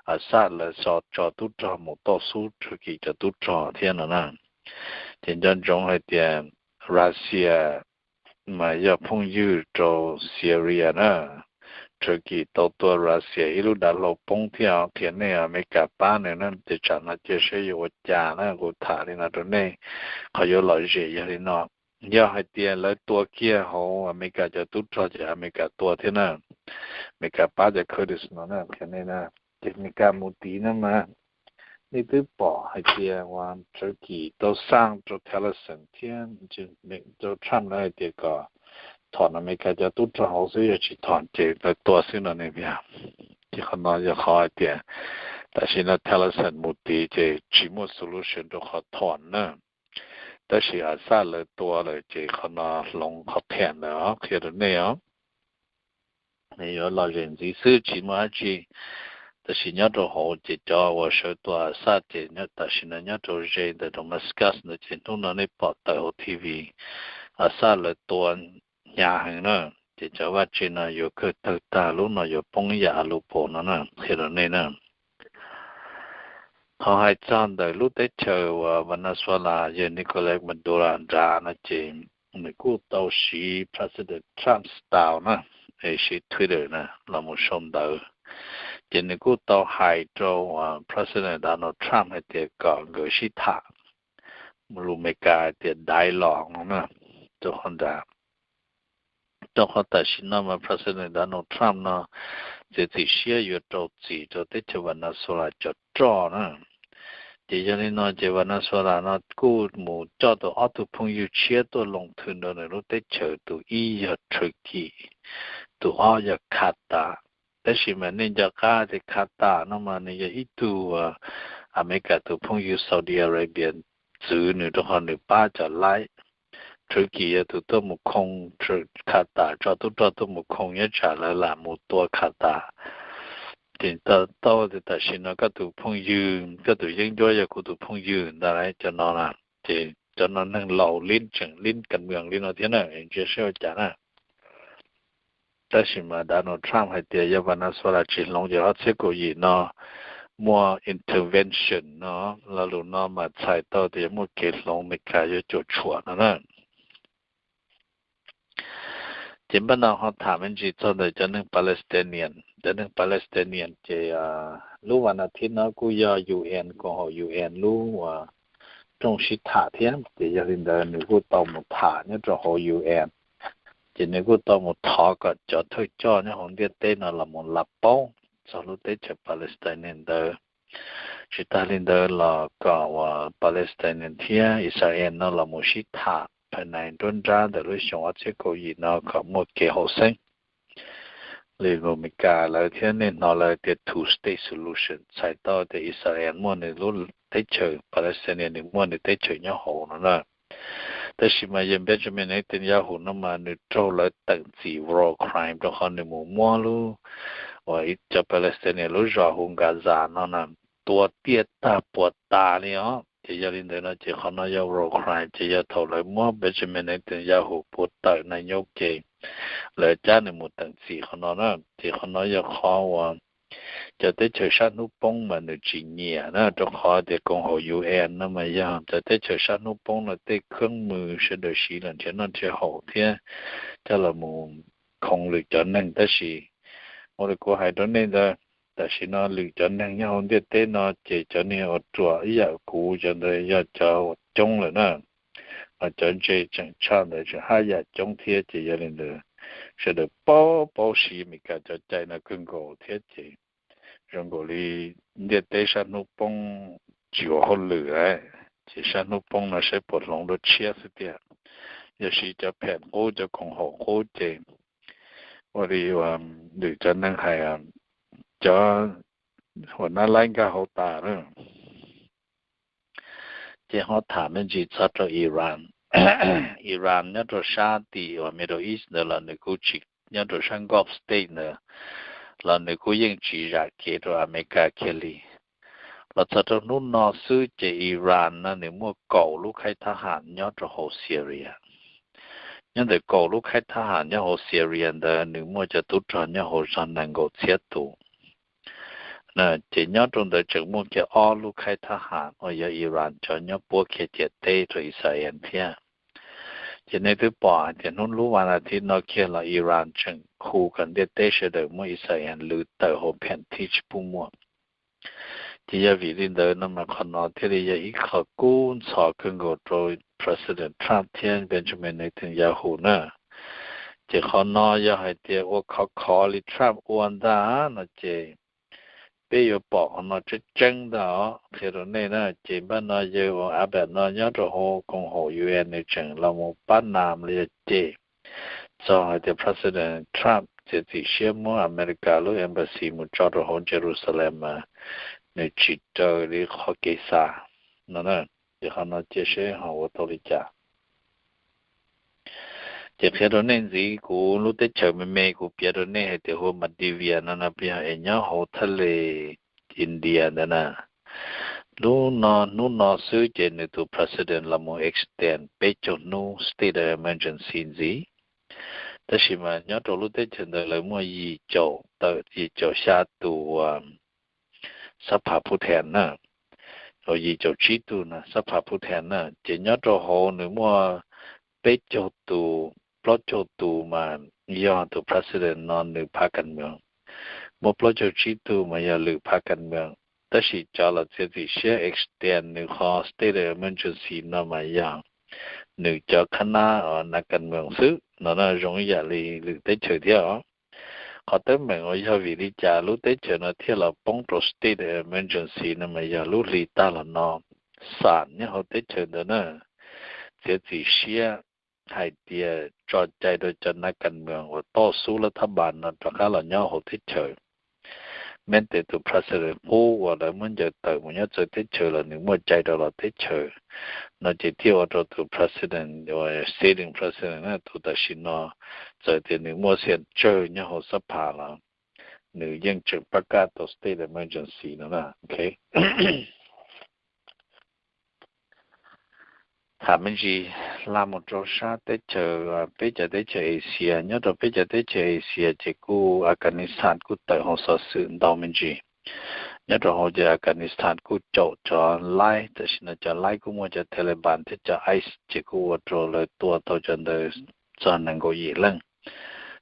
Assad lawv tso tub rog mus toj xub Turkey cov tub rog thiab no na. Ces nco ntsoov hais tias Russia mas yog phooj ywg rau Syria na. Turkey tau tua Russia ib lub dav hlau poob thiab, qhia nej Amelikas pab nws na, ces tsam no cia saib yuav ua cas na, kuv tham li no rau nej. Qhov yuav lom zem yog li no, yog hais tias lawv tua kiag hauv Amelikas cov tub rog ces Amelikas tua thiab na, Amelikas pab cov Kurdish no na, qhia nej na. Ces Amelikas mus tid no mas nej twb pom hais tias uas Turkey tau xaj rau Tillerson thiab rau Trump lawv hais tias kom thom Amelikas cov tub rog hauv xwb, yog tsis thom ces lawv tua xwb no ne. Ces qhov no yog qhov hais tias tam sim no Tillerson mus tid ces tsis muaj solution rau qhov thom na. Tab sis Assad lawv tua lawm ces qhov no hloov qhov pheem lawm os, qhia rau nej os. Yuav lom zem ntxiv xwb tsis muaj dab tsi. Tab sis nyob rau hauv ces cov uas sawv tua Assad ces tam sim no nyob rau ze ntawm Damascus ntawd ces hnub no nej pom tawm hauv T V, Assad lawv tua hnyav heev na. Ces cov vaj tse no yuav kawg tawg tag, lub no yuav poob yam Aleppo no na, qhia rau nej na. Qhov hais txog ntawm lub teb chaws uas Venezuela yawg Nicolas Maduro nrad no ces nws kuj tau siv President Trump style na, es siv Twitter na los mus sau ntawv. Ces nws kuj tau hais rau President Donald Trump hais tias kom nkawd sib tham, lus Amelikas hais tias dialogue no na, rau qhov ntawd. Rau qhov tam sim no mas President Donald Trump no txiav txim siab yuav rau txim rau teb chaws Venezuela cov roj na. Ces yog li no ces Venezuela no kuj mus coj tau ob tug phooj ywg tshiab tuaj loo thwm rau nws lub teb chaws, tus ib yog Turkey, tus ob yog Qatar. Tab sis mas nej nco qab tias Qatar no mas nws yog ib tug Amelikas tus phooj ywg Saudi Arabia txwv nws rau qhov nws pab cov laib. Turkey yog tus tuaj mus khoo Qatar, tso tub rog tuaj mus khoo nyob tsam lawv lam mus tua Qatar. Ces tau tias tam sim no koj tus phooj ywg, koj tus yeeb ncuab yog kuv tus phooj ywg ntag lauj, cov no na. Ces cov no neeg laus lib tseem lib kas mws li no thiab na, ntsia seb ua cas na. Tab sis mas Donald Trump hais tias yog Venezuela tsis hloov ces ob txhiab kaum yim no muaj intervention no, lo lus no mas txhais tau tias muaj kev hloov Amelikas yuav cuam tshuam no na. Ces npaj no ho tham me ntsis txog ntawm cov neeg Palestinian. Cov neeg Palestinian ces lub vas nas thib no kuj yog U N, koom haum U N lub rooj sib tham thiab. Ces yog li ntawd nws kuj tau mus tham nyob rau hauv U N. Ces nws kuj tau mus thov kom cov thawj coj nyob hauv ntiaj teb no los mus lav paub txog lub teb chaws Palestinian ntawd. Tsis tas li ntawd los kom uas Palestinian thiab Israel no los mus sib tham phais nais nruab nrab ntawm lub xyoo ob txhiab kaum yim no kom muaj kev haum xeeb li Amelikas lawv thiab nej hnov lawv tias two state solution, txhais tau tias Israel muaj nws lub teb chaws, Palestinian nws muaj nws teb chaws nyob hauv no na. Tab sis mas yawg Benjamin Netanyahu no mas nws raug lawv teem txim war crime rau qhov nws mus muab lub, uas cov Palestinian lub zos hu Gaza no na, tua tiaj tag puas tas li os. Ces yog li ntawd no ces qhov no yog war crime, ces yog thaum lawv muab Benjamin Netanyahu puas tawm na nyob ces lawv cab nws mus teem txim qhov no na. Ces qhov no yog qhov uas cov teb chaws sab hnub poob mas nws tsis nyiam na, rau qhov tias koom haum U N no mas yog cov teb chaws sab hnub poob no tej khab mws sawv daws siv los nrhiav noj nrhiav haus thiab coj los mus khoo lwm cov neeg. Tab sis ua li kuv hais rau nej ntawd, tam sim no lwm cov neeg nyob hauv ntiaj teb no ces cov neeg uas ruam ib yam kuv cov ntawd yog cov uas coob lawm na. Ho cov ntse tseem tshaj ntawd tseem haj yam coob thiab. Ces yog li ntawd sawv daws paub paub siv Amelikas cov cai no kawg nkaus thiab. Ces zoo nkaus li ntiaj teb sab hnub poob tsis ua hauj lwm lawm, ces sab hnub poob no saib puas hloov dua tshiab xwb tiag. Yog siv cov pheem qub cov koom haum qub ces ua li lwm cov neeg hais, cov huam nab laib nkag hauv tas lawm. Ces ho tham me ntsis txog rau Iran. Iran nyob rau sab tim uas Middle East ntawd los nws kuj tsis, nyob rau sab Gulf State ntawd los nws kuj yeej tsis zam kev rau Amelikas kiag li. Los txog rau hnub no xwb ces Iran no nws muaj kaum lub khaib thab ham nyob rau hauv Syria. Nyob ntawm kaum lub khaib thab ham nyob hauv Syria ntawd nws muaj cov tub rog nyob hauv zog nees nkaum txhiab tus. Ces nyob rau ntawd tseem muaj kiag ob lub khaib thab ham uas yog Iran cov nyob puab kiag ciam teb rau Israel thiab. Ces nej twb pom hais tias hnub lub vas nas thib no kiag los Iran tseem hu kom ntiaj teb sawv daws muab Israel lwv tawm hauv pheem thib tsis pub muaj. Ces yog vim li ntawd no mas qhov no thiaj li yog ib qho kub ntxhov kawg nkaus rau President Trump thiab Benjamin Netanyahu na. Ces qhov no yog hais tias ua khov khov li Trump ua ntag no ces peb yuav pom qhov no tseeb tseeb ntag os, qhia rau nej na. Ces npaj no yawg uas Abbott no nyob rau hauv koom haum U N nws tseem los mus pab nas los yog cem txog hais tias President Trump txiav txim siab muab Amelikas lub embassy mus tso rau hauv Jerusalem mas nws tsis raws li qhov kev xav no na. Ces qhov no cia seb ho ua tau li cas. Ces qhia rau nej ntxiv, kuv lub teb chaws me me kuv piav rau nej hais tias hu ua Maldivia no no, yog es nyob hauv thaj les India ntawd na. Lub no, hnub no xwb ces nws tus president los mus extend peb caug hnub state of emergency ntxiv. Tab sis mas nyob rau lub teb chaws ntawd lawv muaj yim caum tawm yim caum xya tus xab phas phu then na, yim caum tsib tug na xab phas phu then na. Ces nyob rau hauv nws muaj peb caug tus, plaub caug tus mas yog tus president no nws phav kas moos, muaj plaub caug tsib tug mas yog lwm phav kas moos. Tab sis cov los txiav txim siab extend nws qhov state of emergency no mas yog nws cov khab nab nas kas moos xwb no na, zoo ib yam li lwm teb chaws thiab os. Qhov teeb meem uas yog vim li cas lub teb chaws no thiaj los poob rau state emergency no mas yog lub hli tag los no xam nyob hauv teb chaws ntawd na txiav txim siab hais tias tso cai rau cov nav kas moos uas toj xub lab thab npas no rov qab los nyob hauv teb chaws. Meb tes tus president qub uas lawv muab ncaws tawm mus nyob txawv teb chaws los nws muaj cai rau los teb chaws no ces thiaj ua rau tus president uas sitting president tus tam sim no txawm tias nws muaj xiam tsawg nyob hauv xab phas los nws yeej tseem pab kaj tau state emergency no na. Tham me ntsis hla mus rau sab teb chaws, peb cov teb chaws Asia. Nyob rau peb cov teb chaws Asia ces kuj Afghanistan kuj tawm hauv xov xwm ntau me ntsis. Nyob rau hauv ces Afghanistan kuj caum cov laib, tam sim no cov laib kuj muaj cov Taliban thiab cov ICE ces kuj ua rau lawv tua tau cov ntawd txog nees nkaum yim leej.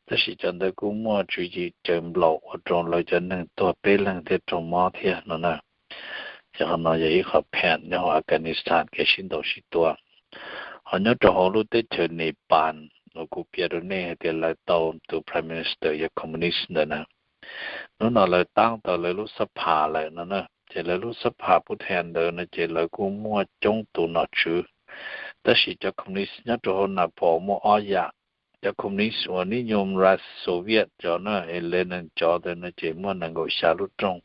Tab sis cov ntawd kuj muaj tswv yim cawv nplaum ua rau lawv cov neeg tuag peb leeg thiab raug mob thiab no na. Ces qhov no yog ib qho phem nyob hauv Afghanistan kev sib ntaus sib tua. Ho nyob rau hauv lub teb chaws Nepal uas kuv piav rau nej hais tias lawv tau tus prime minister yog communist ntawd na, hnub no lawv taab tau lawv lub xab phas lawm no na. Ces lawv lub xab phas pub thee ntawd no ces lawv kuj muaj coob tus nom tswv. Tab sis cov communist nyob rau hauv Nepal muaj ob yam. Cov communist uas nib nyom Russia Soviet cov na, es Lenin cov ntawd no ces muaj nees nkaum xya lub rooj.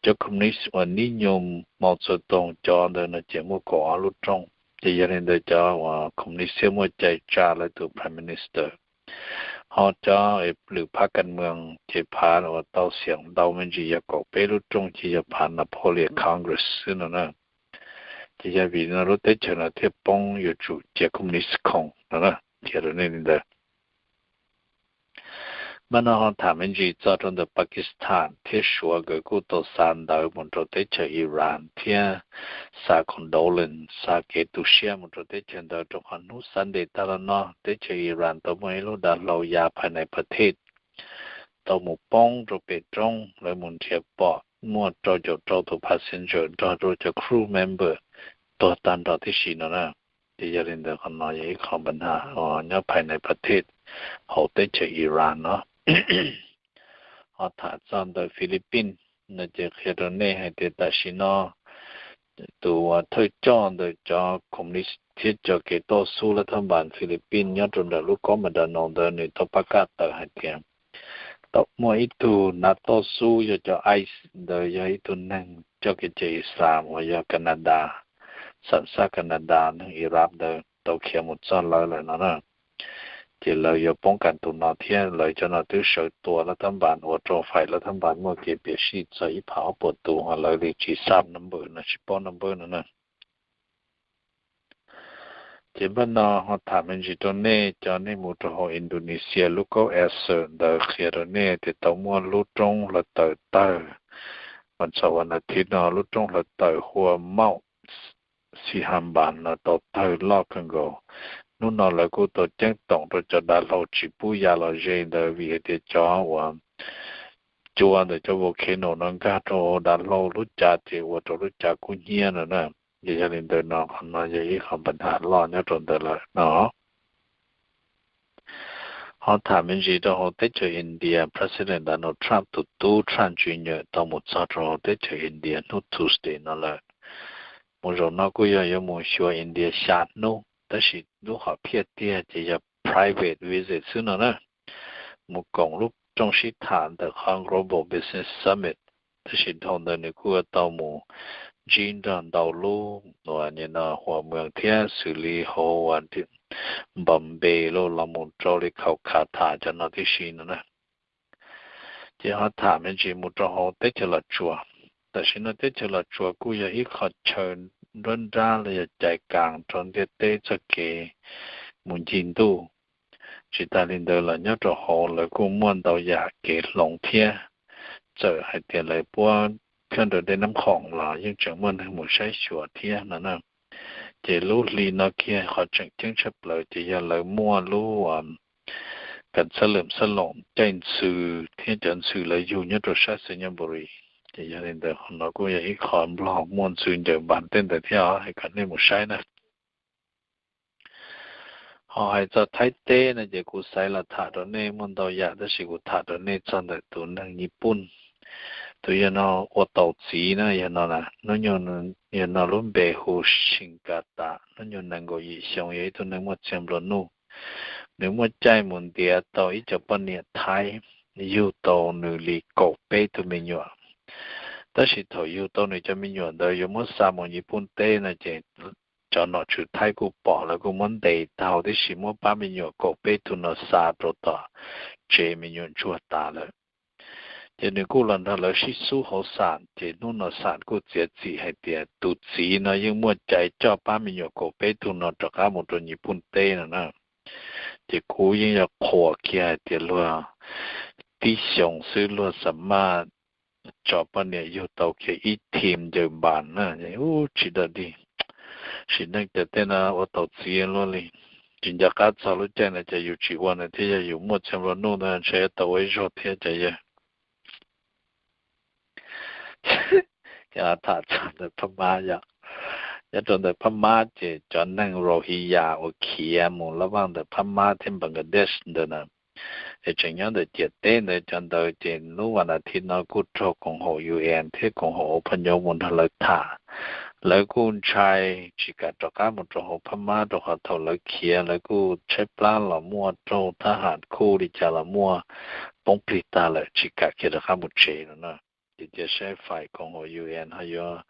Cov communist uas nib nyom Mao Zedong cov ntawd no ces muaj kaum ob lub rooj. Ces yog li ntawd cov uas communist thiaj muaj cai tsa lawv tus prime minister. Ho cov lwm phav kas moos ces phav uas tau xiam ntau me ntsis yog kaum peb lub rooj ces yog phav Napoleon Congress xwb no na. Ces yog vim no lub teb chaws no thiaj poob yuav tsum cia communist khoom no na, qhia rau nej li ntawd. Mas no ho tham me ntsis txog rau ntawm Pakistan thiab Suav nkawd kuj tau xa ntawv mus rau teb chaws Iran thiab xa condolence, xa kev tu siab mus rau teb chaws ntawd rau qhov hnub Sunday tag los no teb chaws Iran tau muaj ib lub dav hlau ya Phanai Pathet tau mus poob rau pem roob, lawv mus nrhiav pom muaj rau caum rau tus passenger nrog rau cov crew member tuag tag nrho tib si no na. Ces yog li ntawd qhov no yog ib qho npa na uas nyob Phanai Pathet hauv teb chaws Iran no. Ho tham txog ntawm Philippines no ces qhia rau nej hais tias tam sim no tus uas thawj coj ntawm cov communist thiab cov kev toj xub lab thab npas Philippines nyob rau ntawm lub kob McDonald ntawd nws tau pab kaj tawm hais tias tau muaj ib tug nav toj xub yog cov ICE ntawd yog ib tug neeg coj kev cai Islam uas yog Canada, xam xaj Canada neeg Iraq ntawd tau khiav mus txog lawv lawm no na. Ces lawv yuav poob kas tus no thiab lawv cov no twb sawv tua lab thab npas ua rau fais lab thab npas muaj kev piam sij txog ib phav ob puas tus, ho lawv li tsis xam number no, tsis paub number no na. Ces npaj no ho tham me ntsis rau nej cov nej mus rau hauv Indonesia lub kaub Aceh ntawd qhia rau nej tias tau muaj lub roob hluav taws tawg. Mas txog vas nas thiv no lub roob hluav taws Hua Mauj Sihanban no tau tawg loj kawg nkaus. Hnub no lawv kuj tau ceeb toom rau cov dav hlau tsis pub ya los ze ntawd vim hais tias cov uas cua ntawm cov volcano no nkag rau dav hlau lub cav ces ua rau lub cav kub hnyiab no na. Ces yog li ntawd no qhov no yog ib qho npa na loj nyob rau ntawd lawm no. Ho tham me ntsis rau hauv teb chaws India, President Donald Trump tus tub Trump Junior tau mus txog rau hauv teb chaws India hnub Tuesday no lawm. Mus zaum no kuj yog yuav mus xyuas India xya hnub, tab sis lub hom phiaj tiag ces yog private visit xwb no na. Mus koom lub rooj sib tham ntawm qhov Global Business Summit, tab sis dhau ntawd nws kuj yuav tau mus ntsib nrog ntau lub uas nim no hua moos thiab xws li hauv uas Bombay los los mus rau li Kolkata cov no tib si no na. Ces ho tham me ntsis mus rau hauv teb chaws Los Tsuas. Tam sim no teb chaws Los Tsuas kuj yog ib qho chaw nruab nrab los yog cai kas rau ntiaj teb txoj kev mus ncig ntuj. Tsis tas li ntawd los nyob rau hauv lawv kuj muaj ntau yam kev hloov thiab. Txawm hais tias lawv puab khab nrau dej nab khoom los yeej tseem muaj neeg mus saib xyuas thiab no na. Ces lub hli no kiag qhov tseem ceeb tshaj plaws ces yog lawv muaj lub kas xab lwm xab loom caij ntxhw thiab cov ntxhw lawv yug nyob rau sab Xayaburi. Ces yog li ntawd qhov no kuj yog ib qho Nplog muaj ntxhw ncaws npas tej ntawd thiab os, hais kom nej mus saib na. Ho hais txog Thaib teb no ces kuv xaiv los tham rau nej muaj ntau yam, tab sis kuv tham rau nej txog ntawm tus neeg Nyij Pooj, tus yog no ua tau txiv na, yog no na, hnub nyoog yog no lub npe hu Sis Kas Tas, hnub nyoog nees nkaum yim xyoo, yog ib tug neeg muaj txiag nplua nuj. Nws muaj caij mus ntiav tau ib co poj niam Thaib, yug tau nws li kaum peb tug me nyuam. Tab sis thaum yug tau nws cov me nyuam ntawd yuav muab xa mus Nyij Pooj teb no ces cov nom tswv Thaib kuj pom, lawv kuj muab ntes tau, tiam sis muab pab me nyuam kaum peb tug no xa rau tom tsev me nyuam ntsuag tas lawm. Ces nws kuj los nrog lawv sib xub hauv xam, ces hnub no xam kuj txiav txim hais tias tus txiv no yeej muaj cai coj pab me nyuam kaum peb tug no rov qab mus rau Nyij Pooj teb no na. Ces kuv yeej yog qhuas kiag hais tias luag tib xyoos xwb luag xa maj tso poj niam yug tau kiag ib thim ncaws npas na, ub tsis dawm dig. Sim neej ces tej no ua tau txiv luaj li, tsis nco qab txog lub caij no ces yus tsis ua no thiab, yog yus muaj txiag nplua nuj ntawd ntshe tau ua ib zaug thiab cov yawg. Tham txog ntawm Phab Mab yom, nyob rau ntawm Phab Mab ces cov neeg Rohingya uas khiav mus laj vaj ntawm Phab Mab thiab Bangladesh ntawd na, es tseem nyob ntawm ciam teb ntawd, cov ntawd ces lub vas nas thiv no kuj raug koom haum U N thiab koom haum hauv phaj nyuv mus nrog lawv tham. Lawv kuj ntshai tsis kam rov qab mus rau hauv Phab Mab, rau qhov thaum lawv khiav lawv kuj tshaib plab los muaj, raug thab ham kuj li cas los muaj, poob plig tag lawm tsis kam khiav rov qab mus tsev no na. Ces cia saib fais koom haum U N ho yuav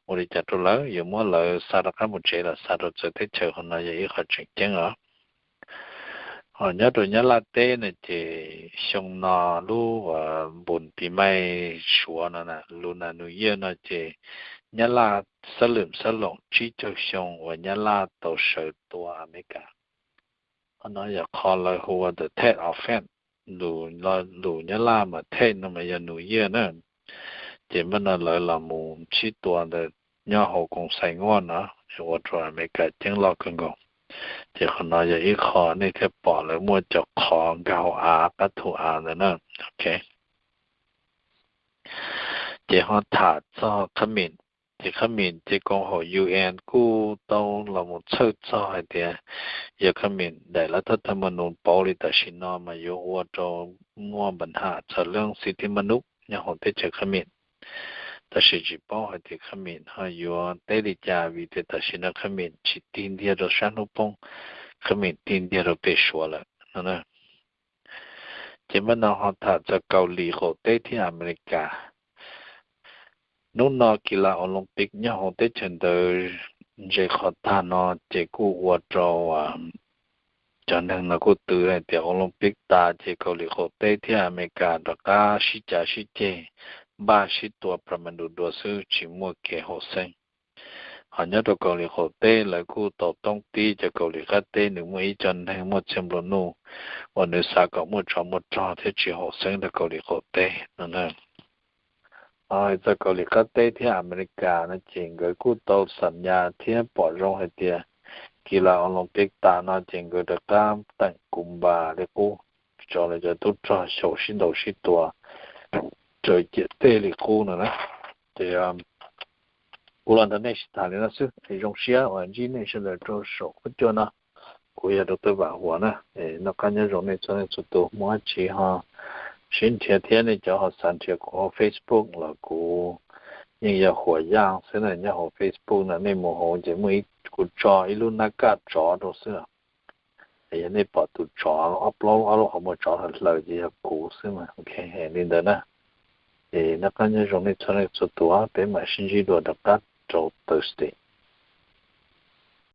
ua li cas rau lawv, yuav muab lawv xa rov qab mus tsev los xa rau txawv teb chaws, qhov no yog ib qho tseem ceeb os. Ho nyob rau Nyab Laj teb no ces xyoo no lub npun pis maij Suav no, Lunar New Year no ces Nyab Laj xab lwm xab loom tsib caug xyoo uas Nyab Laj tau sawv tua Amelikas. Qhov no yog qhov lawv hu ua the Tet Offense, lus Nyab Laj mas Tet no mas yog New Year na. Ces npaj no lawv los mus sib tua ntawd nyob hauv koom xais nguaj no, ua rau Amelikas ceeb loj kawg nkaus. Ces qhov no yog ib qho nej thiaj pom lawv muaj cov qhov nkag hauv av qab thu av ntawd na. Ok. Ces ho tham txog Khab Mim, ces Khab Mim ces koom haum U N kuj tau los mus txhawj txog hais tias yog Khab Mim daim lab thaj thaj ma nus pauv li tam sim no mas yuav ua rau muaj npa ham txog leej xib thib mab nub nyob hauv teb chaws Khab Mim. Tab sis tsis paub hais tias Khab Mim ho yuav teb li cas, vim tias tam sim no Khab Mim tsis tig ntiag rau sab hnub poob, Khab Mim tig ntiag rau pem Suav lawm no. Ces npaj no ho tham txog Kaus Lim qaum teb thiab Amelikas. Hnub no kis las Olympic nyob hauv teb chaws ntawd ntse qhov tag no ces kuj ua rau cov neeg no kuj twv hais tias Olympic tas ces Kaus Lim qaum teb thiab Amelikas rov qab sib cav sib ceg, npaj sib tua plas mas du dua xwb tsis muaj kev haum xeeb. Ho nyob rau Kaus Lim qaum teb lawv kuj tau toob tib cov Kaus Lim qab teb nws muaj ib co neeg muaj txiag nplua nuj uas nws xav kom muaj tsov muaj rog thiab tsis haum xeeb rau Kaus Lim qaum teb no. Ho txog Kaus Lim qab teb thiab Amelikas no ces nkawd kuj tau xam nyas thiab pom zoo hais tias kis las Olympic tas no ces nkawd rov qab teem kus npas li qub, tso lawv cov tub rog xyaum sib ntaus sib tua raws ciam teb li qub no na. Ces kuv los nrog nej sib tham li no xwb, zoo siab uas ntsib nej sawv daws rau saum huab cua no. Kuv yog Doctor Vam Huas na. Noj qab nyob zoo nej txhua leej txhua tus, muaj dab tsi ho sib nrhiav thiab nej cov ho xav nrhiav kuv hauv Facebook los kuv yeej yog Huas Yaj xwb na. Nyob hauv Facebook no nej mus hauv ces muaj ib, kuv tso ib lub nab kaj tsov rau xwb. Yog nej pom tus tsov ob plaub ob lub qhov muag tsov hlaws hlaws ces yog kuv xwb mas. Ok, li ntawd na. Es noj qab nyob zoo nej txhua leej txhua tus, peb mam sib ntsib dua rov qab rau Thursday.